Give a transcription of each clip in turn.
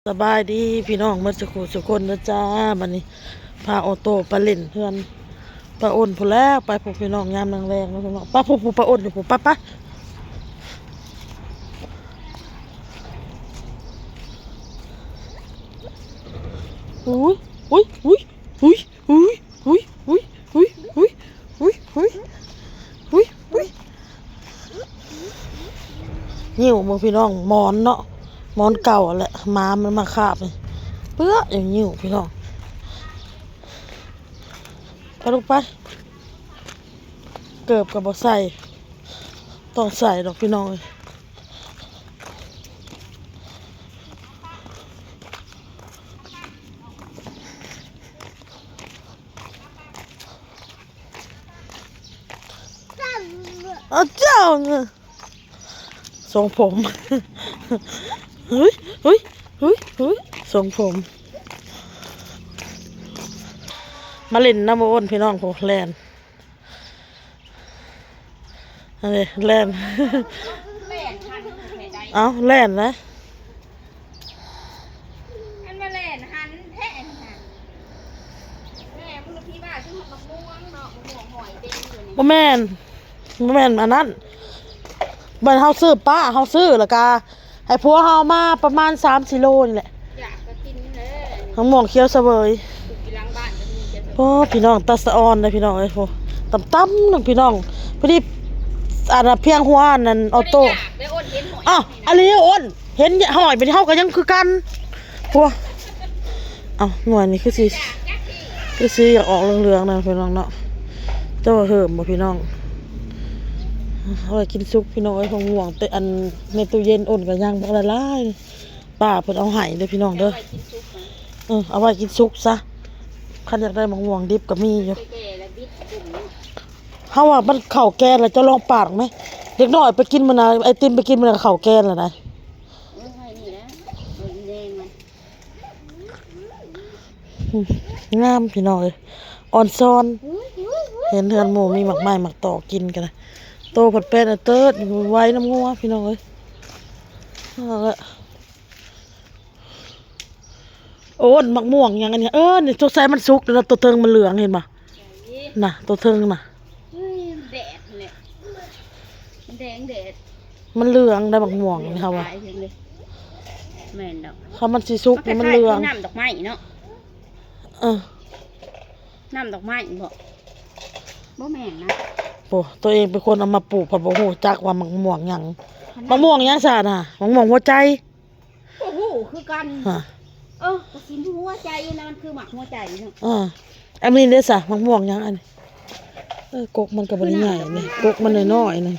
ສະບາຍດີພີ່ນ້ອງໝົດສູ່ຄູ່ສູ່ຄົນເດີຈ້າ. ບັດນີ້ພາໂອໂຕ້ໄປຫຼິ້ນເຮືອນປ້າອົນພຸ້ນແລ້ວ. ໄປພຸ້ນພີ່ນ້ອງ ຍາມແລງໆເນາະພີ່ນ້ອງ. ໄປພຸ້ນ ພຸ້ນປ້າອົນຢູ່ພຸ້ນ ໄປ ໄປ. ອຸ້ຍ ອຸ້ຍ ອຸ້ຍ ອຸ້ຍ ອຸ້ຍ ອຸ້ຍ ອຸ້ຍ ອຸ້ຍ ອຸ້ຍ ອຸ້ຍ ອຸ້ຍ ອຸ້ຍ ຍິ້ວເບິ່ງພີ່ນ້ອງ ໝອນເນາະ ໝອນເກົ່າຫັ້ນແຫຼະ ໝາມັນມາຄາບນີ້ ເປື້ອນຢູ່ຍິ້ວພີ່ນ້ອງ. ໄປລູກໄປ ເກີບກໍບໍ່ໃສ່ ຕ້ອງໃສ່ດອກພີ່ນ້ອງເອີຍ. ອາ ເຈົ້າ ຊົງຜົມ ຫຶ ຫຶ ຫຶ ຊົງຜົມ ມາຫຼິ້ນນຳໂອນພີ່ນ້ອງ ໂອ້ ແລ່ນ ອັນນີ້ແລ່ນ ແລ່ນທັນແທ້ໃດ ເອົ້າ ແລ່ນນະ ອັນວ່າແລ່ນຫັນແທ້ອັນນີ້ຫັ້ນ ແມ່ມຶງລະພີ່ວ່າຄືໝາກມ່ວງເນາະ ໝາກມ່ວງຫອຍເຕັມຢູ່ນີ້ ບໍ່ແມ່ນ ບໍ່ແມ່ນອັນນັ້ນ ແມ່ນເຮົາຊື້ ປ້າເຮົາຊື້ ແລ້ວກະໃຫ້ຜົວເຮົາເອົາມາປະມານສາມສີ່ໂລນີ້ແຫຼະ ຢາກກໍກິນເດີ ໝາກມ່ວງຂຽວສະເຫວີຍ ຢູ່ຫຼັງບ້ານກໍມີຂຽວສະເຫວີຍ ໂອ້ ພີ່ນ້ອງ ຕາສະອອນເດ້ພີ່ນ້ອງເອີຍ ໂອ້ ຕ່ຳໆໜຶ່ງພີ່ນ້ອງ ພໍດີ ອັນນະ ພຽງຫົວອັນນັ້ນ ໂອໂຕ້ ບໍ່ໄດ້ຢາກເດີ ໂອນເຫັນຫອຍ ອ້າວ ອັນນີ້ໂອນ ເຫັນຫອຍບາດນີ້ເຮົາກໍຍັງຄືກັນ ໂອ້ ເອົ້າ ໜ່ວຍນີ້ຄືຊິ ຄືຊິຢາກອອກເຫຼືອງໆນະພີ່ນ້ອງເນາະ ແຕ່ວ່າເຫີມບໍ່ພີ່ນ້ອງ ເອົາໄວ້ກິນສຸກພີ່ນ້ອງເອີຍ ຂອງຫວງ ແຕ່ອັນໃນຕູ້ເຢັນໂອນກໍຍັງບັກຫຼາຍໆ ປ້າເພິ່ນເອົາໃຫ້ເດີພີ່ນ້ອງເດີ ເອົາໄວ້ກິນສຸກນະ ເອີ ເອົາໄວ້ກິນສຸກຊະ ຄັນຢາກໄດ້ໝາກມ່ວງດິບກໍມີຢູ່ ແກ່ໆລະບິດ ເຮົາວ່າມັນເຂົ້າແກ່ແລ້ວ ເຈົ້າລອງປາດແມ ເດັກນ້ອຍໄປກິນມື້ນະ ໄອຕິມໄປກິນມື້ນະ ເຂົ້າແກ່ແລ້ວນະ ເອີ ໃຫ້ນີ້ແຫຼະ ເອີ ແດງມັນ ອືມ ງາມພີ່ນ້ອງເອີຍ ອ່ອນຊອນ ເຫັນເຮືອນໝູ່ມີໝາກໄມ້ໝາກຕອກກິນກັນນະ ໂຕພັດແປນເຕີດໄວ້ນຳງົວພີ່ນ້ອງເອີຍ ນັ້ນແຫຼະ ໂອ້ ໝາກມ່ວງຫຍັງອັນນີ້ ເອີ ນີ້ສົງໄສມັນສຸກແລ້ວ ໂຕເທິງມັນເຫຼືອງ ເຫັນບໍ່ ນະ ໂຕເທິງນະ ເຮີ້ຍ ແດດແຫຼະ ແດງແດດ ມັນເຫຼືອງໄດ໋ ໝາກມ່ວງນີ້ເຮົາວ່າ ແມ່ນດອກ ຄັນມັນຊິສຸກນີ້ມັນເຫຼືອງ ນ້ຳດອກໄມ້ເນາະ ເອີ ນ້ຳດອກໄມ້ບໍ ບໍ່ແມ່ນນະ ໂອ້ ໂຕເອງເປັນຄົນເອົາມາປູກ ພັດບໍ່ຮູ້ຈັກວ່າໝາກມ່ວງຫຍັງ ໝາກມ່ວງຫຍັງຊະນະ ໝາກມ່ວງຫົວໃຈ ບໍ່ຮູ້ຄືກັນ ຮະ ເອີ ກະຊິຫົວໃຈນະ ມັນຄືໝາກຫົວໃຈເນາະ ເອີ ອັນນີ້ເດ້ຊະ ໝາກມ່ວງຫຍັງອັນນີ້ ເອີ ກົກມັນກໍບໍ່ໄດ້ໃຫຍ່ນີ້ ກົກມັນນ້ອຍໆນີ້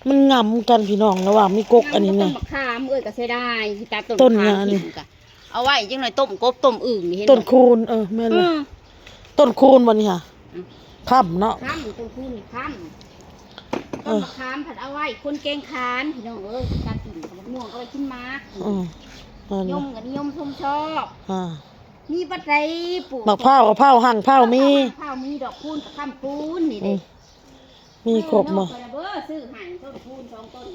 ມັນງຳກັນພີ່ນ້ອງ ລະຫວ່າງມີກົກອັນນີ້ນະ ງຳກັບຕົ້ນໝາກຂາມ ເອີຍ ກະເສຍດາຍ ຊິຕັດຕົ້ນໝາກຂາມຖິ້ມກະ ເອົາໄວ້ຈັ່ງໜ້ອຍຕົ້ມກົບຕົ້ມອຶ່ງນີ້ ເຫັນບໍ່ ຕົ້ນຄູນ ເອີ ແມ່ນແຫຼະ ເອີ ຕົ້ນຄູນບໍ່ນີ້ຫະ ອືມ ຄ້ຳເນາະ ຄ້ຳ ຕົ້ນຄູນນີ້ຄ້ຳ ເອີ ຕົ້ນໝາກຂາມພັດເອົາໄວ້ຄົນແກງຂານ ພີ່ນ້ອງເອີຍ ຊິຕັດຖິ້ມ ໝາກມ່ວງເອົາໄວ້ກິນໝາກ ເອີ ອືມ ຍົມກໍນິຍົມຊົມຊອບ ອ່າ ມີບັດໃດປູກ ໝາກພ້າວກໍພ້າວ ຮັ່ງພ້າວມີ ພ້າວ ຮັ່ງພ້າວມີ ດອກຄູນກໍຄ້ຳຄູນ ນີ້ເດ້ ອືມ ມີຄົບໝົດ ເອີ ຊື້ໃຫ້ຕົ້ນຄູນສອງຕົ້ນ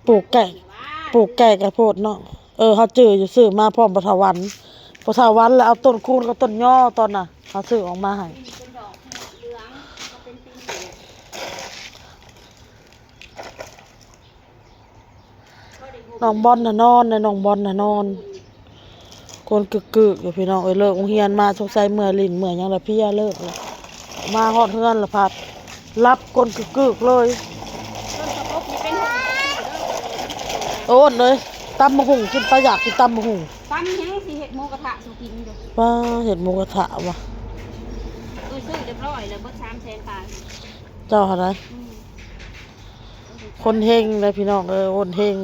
ປູກໃກ້ ປູກໃກ້ກັນໂພດເນາະ ເອີ ເຮົາຈື່ຢູ່ ຊື້ມາພ້ອມພໍ່ເຖົ້າວັນ ພໍ່ເຖົ້າວັນລະເອົາຕົ້ນຄູນກັບຕົ້ນຍໍຕອນນະ ເຮົາຊື້ອອກມາໃຫ້ ເປັນດອກເຫຼືອງ ເປັນຕີນ ນ້ອງບອນນະນອນ ນ້ອງບອນນະນອນ ກົ້ນກຶກໆຢູ່ພີ່ນ້ອງເອີຍ ເລີກໂຮງຮຽນມາສົງໄສເມື່ອຫຼິ້ນເມື່ອຫຍັງລະເພຍ ເລີກລະ ມາຮອດເຮືອນລະພັດຫຼັບ ກົ້ນກຶກໆເລີຍ ຕົ້ນສະກົບນີ້ເປັນຫົວ ໂອນເອີຍ ຕຳບັກຫຸ່ງກິນ ປາຢາກກິນຕຳບັກຫຸ່ງ ຕຳຫຍັງຊິເຮັດໝູກະທະສູ່ກິນຢູ່ ປ້າ ເຮັດໝູກະທະຫວາ ເອີ ຊື້ຮຽບຮ້ອຍແລ້ວ ເບິດສາມແສນປາຍ ເຈົ້າຫັ້ນໃດ ອືມ ຄົນເຮັງເດ້ພີ່ນ້ອງເອີຍ ໂອນເຮັງ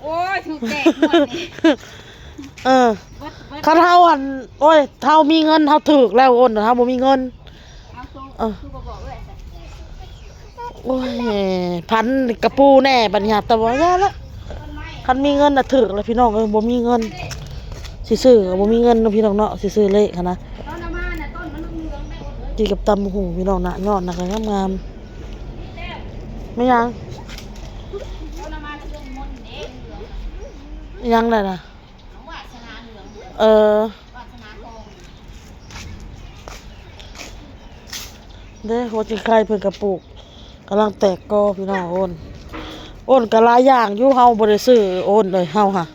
ໂອ້ຍ ຖືກແດກໝົດນີ້ ເອີ ເບິດ ເບິດ ຄັນເຮົາ ອັນ ໂອ້ຍ ເຮົາມີເງິນເຮົາຖືກແລ້ວ ໂອນ ເຮົາບໍ່ມີເງິນ ເອົາໂຕ ເອີ ຄືບໍ່ບອກເອື້ອຍຊະ ໂອ້ຍ ພັນກະປູແດ່ບັດນີ້ ແຕ່ວ່າຢ່າລະ ຄັນມີເງິນນະຖືກລະພີ່ນ້ອງເອີຍ ບໍ່ມີເງິນ ຊິຊື້ກໍບໍ່ມີເງິນເນາະພີ່ນ້ອງເນາະ ຊິຊື້ເລກຫັ້ນນະ ກິນກັບຕຳບັກຫຸ່ງພີ່ນ້ອງນະ ຍອດນະກໍງາມໆ ແມ່ນຫຍັງ? ເຈົ້ານຳມາແຕ່ເລື່ອງມົນເດ້ ເລື່ອງ ຫຍັງນັ້ນນະ ວາດສະໜາເຫຼືອງ ເອີ ວາດສະໜາທອງ ເດ້ ຫົວຊິງໄຄເພິ່ນກະປູກ ກຳລັງແຕກກໍພີ່ນ້ອງ. ໂອ້ນ ໂອ້ນກະຫຼາຍຢ່າງຢູ່ ເຮົາບໍ່ໄດ້ຊື້ ໂອ້ນເອີຍ ເຮົາຫະ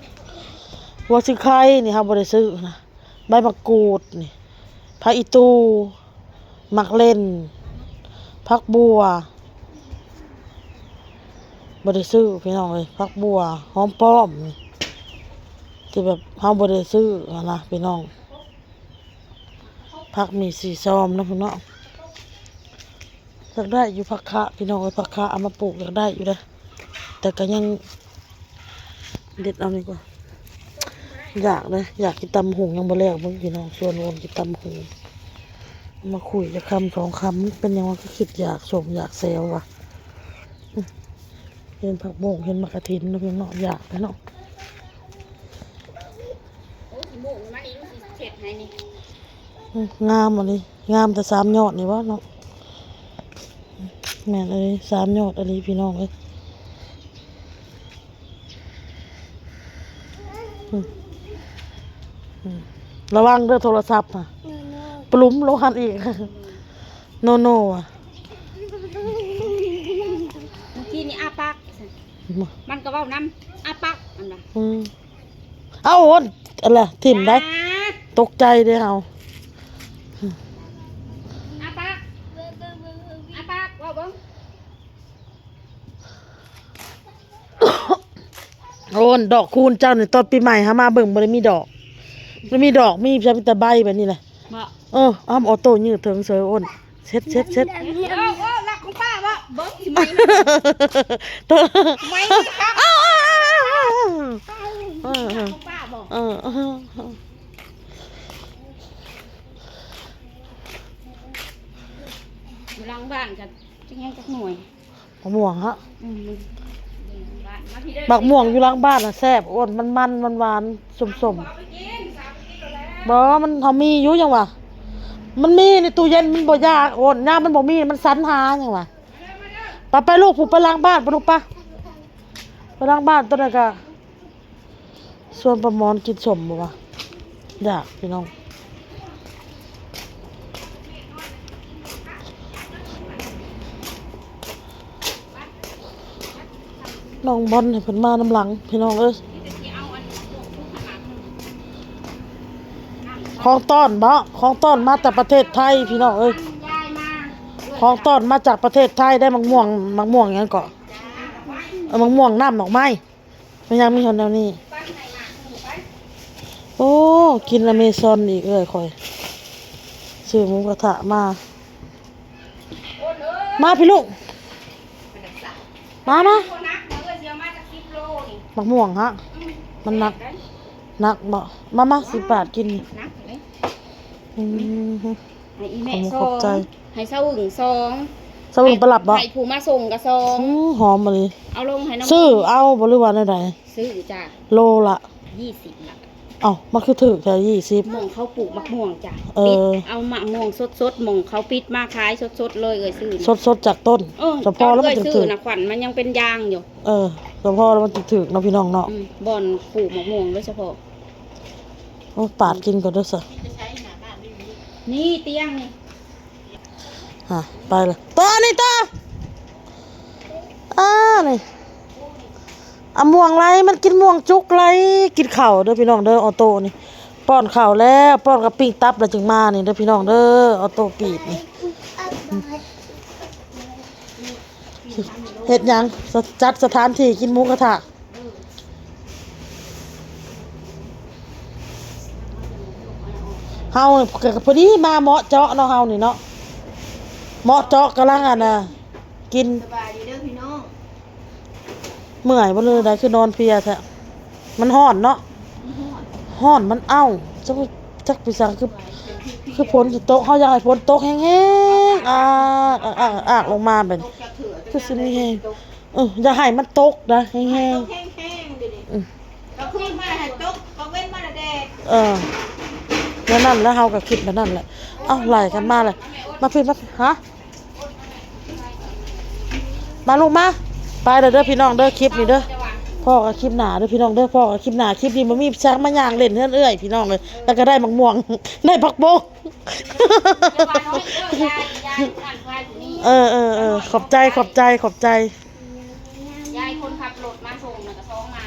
ຫົວຊິງໄຄນີ້ເຮົາບໍ່ໄດ້ຊື້ນະ ໃບໝາກກູດນີ້ ຜັກອີ່ຕູ່ ໝາກເລັ່ນ ຜັກບົ່ວ ບໍ່ໄດ້ຊື້ພີ່ນ້ອງເອີຍ. ຜັກບົ່ວ ຫອມປ້ອມນີ້ ທີ່ແບບເຮົາບໍ່ໄດ້ຊື້ຫັ້ນນະພີ່ນ້ອງ. ຜັກໝີ່ສີຊອມເນາະພີ່ນ້ອງ. ຢາກໄດ້ຢູ່ຜັກຄະພີ່ນ້ອງເອີຍ ຜັກຄະເອົາມາປູກ ຢາກໄດ້ຢູ່ເດ້ ແຕ່ກະຍັງເດັດເອົານີ້ກ່ອນ. ຢາກເດ້ ຢາກກິນຕຳບັກຫຸ່ງ ຍັງບໍ່ແລ້ວເບິ່ງພີ່ນ້ອງ ຊວນໂອນກິນຕຳບັກຫຸ່ງ ມາຄຸຍຈັກຄຳສອງຄຳ ມັນເປັນຫຍັງວະ ຄືຄິດຢາກສົ້ມຢາກແຊວວະ. ອື ເຫັນຜັກບົ້ງ ເຫັນໝາກກະຖິນເນາະພີ່ນ້ອງເນາະ ຢາກເລີຍເນາະ. ໂອ້ ຂີ້ໂມກມານີ້ ລູກຊິເຮັດໃຫ້ນີ້. ອື ງາມອີ່ຫຼີ ງາມແຕ່ສາມຍອດນີ້ວະເນາະ. ແມ່ນອີ່ຫຼີ ສາມຍອດອີ່ຫຼີພີ່ນ້ອງເອີຍ. ອື ອື ລະວັງເດີໂທລະສັບນະ ປະຫຼຸມລົງຫັ້ນອີກ. ໂນໂນ ອະ ເມື່ອກີ້ນີ້ອ້າປາກ ມັນກະເວົ້ານຳ ອ້າປາກ ມັນວ່າ ອື ເອົາ ອັນລະຖິ້ມໄດ້ ຕົກໃຈເດ້ເຮົາ. ອ້າປາກ ອ້າປາກ ເວົ້າເບິ່ງ. ໂອ້ນ ດອກຄູນເຈົ້ານີ້ ຕອນປີໃໝ່ຫາມາເບິ່ງບໍ່ໄດ້ມີດອກ ບໍ່ໄດ້ມີດອກ ມີແຕ່ໃບແບບນີ້ແຫຼະ. ບໍ່ ເອີ ອ້ຳ ອອໂຕ້ຍືດເຖິງເສີຍ ໂອ້ນ ເຊັດ ເຊັດ ເຊັດ. ເອີ ເອີ ລັກຂອງປ້າບໍ່ ເບິ່ງຊິໄໝ ໄໝມັນຄັກ ເອົາ ເອົາ ເອົາ ເອົາ ເອົາ ເອົາ ຂອງປ້າບໍ່ ເອີ ເອີ ຢູ່ຫຼັງບ້ານກະຈັກແມ່ນຈັກໜ່ວຍ. ໝາກມ່ວງເນາະ ອືມ ໝາກມ່ວງຢູ່ຫຼັງບ້ານນະແຊບ ໂອ້ນ ມັນໆ ຫວານໆ ສົ້ມໆ. ບໍ່ ມັນ ເຮົາມີຢູ່ຫຍັງຫວາ ມັນມີໃນຕູ້ເຢັນ ມັນບໍ່ຢາກ ໂອ້ນ ຍາມມັນບໍ່ມີ ມັນສັນຫາຫຍັງຫວາ. ໄປ ໄປລູກ ຜູ້ໄປຫຼັງບ້ານ ໄປລູກ ໄປ ໄປຫຼັງບ້ານ ໂຕນັ້ນກະ ຊວນປາໝອນກິນສົ້ມບໍ່ວະ ຢາກພີ່ນ້ອງ. ນ້ອງບອນໃຫ້ເພິ່ນມານຳຫຼັງພີ່ນ້ອງເອີຍ. ຂອງຕ້ອນເບາະ ຂອງຕ້ອນມາຈາກປະເທດໄທພີ່ນ້ອງເອີຍ ຂອງຕ້ອນມາຈາກປະເທດໄທໄດ້ ໝາກມ່ວງ ໝາກມ່ວງຫຍັງເກາະ ເອີ ໝາກມ່ວງນ້ຳດອກໄມ້. ມັນຍັງມີຫົນແນວນີ້. ໂອ້ ກິນອາເມຊອນອີກເອື້ອຍຂ້ອຍ ຊື້ໝູກະທະມາ. ມາພີ່ລູກ ມາ ມາ. ໝາກມ່ວງຫະ ມັນໜັກ ໜັກເບາະ. ມາ ມາ ຊິປາດກິນ. ອືມ ໃຫ້ອີ່ແມ່ ຂອບໃຈ ສອງ ໃຫ້ຊາວອຶ່ງ ສອງ ຊາວອຶ່ງໄປຮັບບໍ່? ໃຫ້ຜູ້ມາສົ່ງກະ ສອງ. ອື ຫອມອີ່ຫຼີ. ເອົາລົງໃຫ້ນ້ອງ ຊື້ເອົາບໍ່ ຫຼືວ່າແນວໃດ? ຊື້ຈ້າ ໂລລະ ຍີ່ສິບລະ. ເອົ້າ ມັນຄືຖືກແທ້ ຍີ່ສິບ? ໝ່ອງເຂົາປູກໝາກມ່ວງຈ້າ. ເອີ ປິດເອົາໝາກມ່ວງສົດໆ ໝ່ອງເຂົາປິດມາຂາຍສົດໆເລີຍ ເອື້ອຍຊື້ ສົດໆຈາກຕົ້ນ. ເອີ ສະເພາະແລ້ວມັນຈຶ່ງຖືກນະ ຂວັນມັນຍັງເປັນຢາງຢູ່. ເອີ ສະເພາະແລ້ວມັນຈຶ່ງຖືກເນາະ ພີ່ນ້ອງເນາະ. ອືມ ບ່ອນປູກໝາກມ່ວງໂດຍສະເພາະ. ໂອ້ ປາດກິນກ່ອນເດີຊະ. ນີ້ຕຽງນີ້ ຮະ ໄປລະ ຕໍ່ນີ້ຕໍ່. ອ່າ ນີ້ ອາ ມ່ວງໄຫຼ ມັນກິນມ່ວງຈຸກໄຫຼ. ກິນເຂົ້າເດີພີ່ນ້ອງເດີ ອອໂຕ້ນີ້ ປ້ອນເຂົ້າແລ້ວ ປ້ອນກັບປີ້ງຕັບແລ້ວຈຶ່ງມານີ້ເດີພີ່ນ້ອງເດີ ອອໂຕ້ປີບນີ້. ເຮັດຫຍັງ? ຈັດສະຖານທີ່ກິນໝູກະທະ. ເຮົາກະພໍດີມາເໝາະເຈາະເນາະ ເຮົານີ້ເນາະ ເໝາະເຈາະກຳລັງອັນນ່າກິນ. ສະບາຍດີເດີພີ່ນ້ອງ. ເມື່ອຍບໍ່ ຫຼືໃດ ຄືນອນເພຍແທ້? ມັນຮ້ອນເນາະ ມັນຮ້ອນ ຮ້ອນມັນເອົ້າ ຈັກ ຈັກເປັນຫຍັງ ຄື ຄືຝົນຊິຕົກ ເຮົາຢາກໃຫ້ຝົນຕົກແຮງໆ ອາກ ອາກ ອາກ ອາກລົງມາແບບ ຄືຊິມີແຮງ. ເອີ ຢ່າໃຫ້ມັນຕົກນະ ແຮງໆ ແຮງໆ ເດ ອືມ ກາງຄືນມາໃຫ້ຕົກ ກາງເວັນມາແດດ. ເອີ ແນວນັ້ນແຫຼະ ເຮົາກະຄິດແບບນັ້ນແຫຼະ. ເອົ້າ ໄລ່ກັນມາແລ້ວ ມາພີ້ ມາພີ້ ຮະ ມາລູກມາ. ໄປແລ້ວເດີພີ່ນ້ອງເດີ ຄລິບນີ້ເດີ ພໍ້ກັນຄລິບໜ້າເດີພີ່ນ້ອງເດີ ພໍ້ກັນຄລິບໜ້າ ຄລິບນີ້ບໍ່ມີສັກ ມາຍ່າງເລ່ນເຮືອນເອື້ອຍພີ່ນ້ອງເອີຍ ແລ້ວກໍໄດ້ໝາກມ່ວງ ໄດ້ຜັກບົງ ເອີໆໆ ຂອບໃຈ ຂອບໃຈ ຂອບໃຈ.